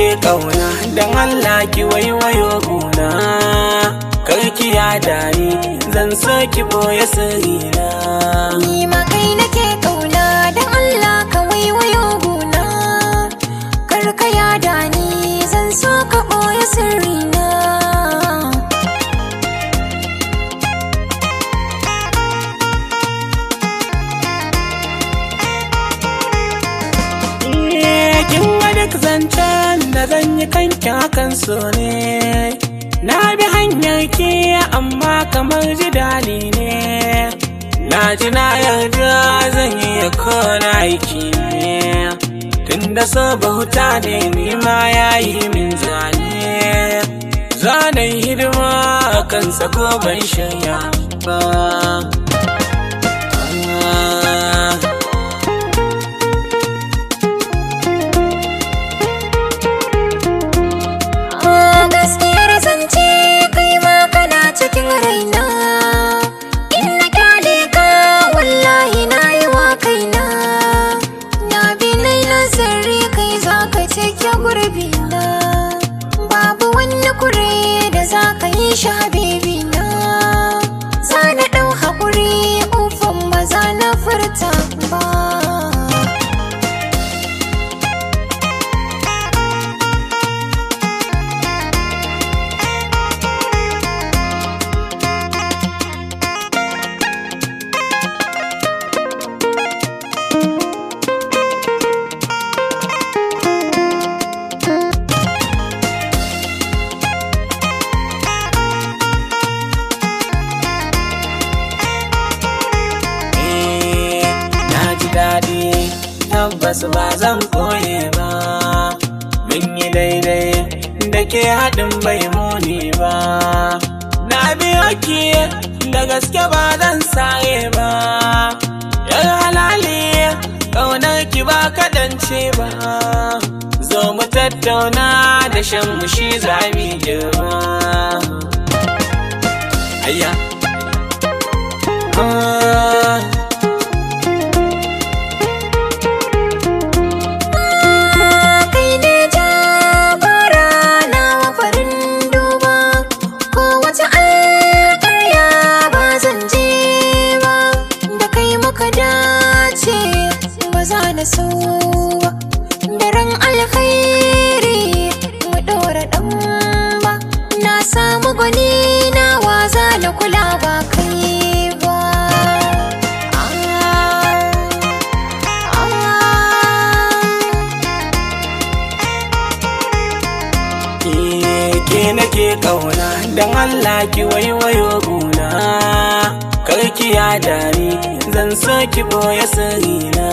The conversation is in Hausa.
nake kauna, dan Allah ki waiwayo guna. Karki ya dani, zan so ki boye sirrina. Ni ma kai nake kauna, dan Allah ka waiwayo guna. Kar ka yada ni, zan so ka ɓoye sirrina. Kin ga duk zancen da zan yi kanki hakan so ne. Na bi hanyar ki amma kamar jidali ne. Na ji na yarda zan iya kona aiki ne. Tunda so bauta ne, ni ma ya yi min zane. Zanen hidima kan sako ban shirya ba. Ah. Ah, gaskiyar zance kai ma kana cikin raina. In na kyale ka wallahi na yi wa kaina. Na bi nai nazari kai za ka cike gurbina. Babu wani kure da za ka yi shi habibina. Za na ɗau haƙuri ufan ba za na furta ba. Eh, na ji daɗi tabbas ba zan koye ba. Mun yi daidai da ke, haɗin bai muni ba. Na biyo ki da gaske, ba zan sare ba. Yar halali, ƙaunar ki ba kaɗan ce ba. Zo mu tattauna da shan mu shi zami girma. Ayya. Ah. Kai ne jagora nawa farin duba, ko wata alƙarya ba zan je ba. Da kai muka dace, ba za na so ba. Daren alkhairi mu ɗora ɗan ba. Na samu gwani na, waza na kula ba kai ba. Ah, ah. Ke nake kauna, dan Allah ki waiwayo guna. Karki ya dani, zan so ki boye sirrina.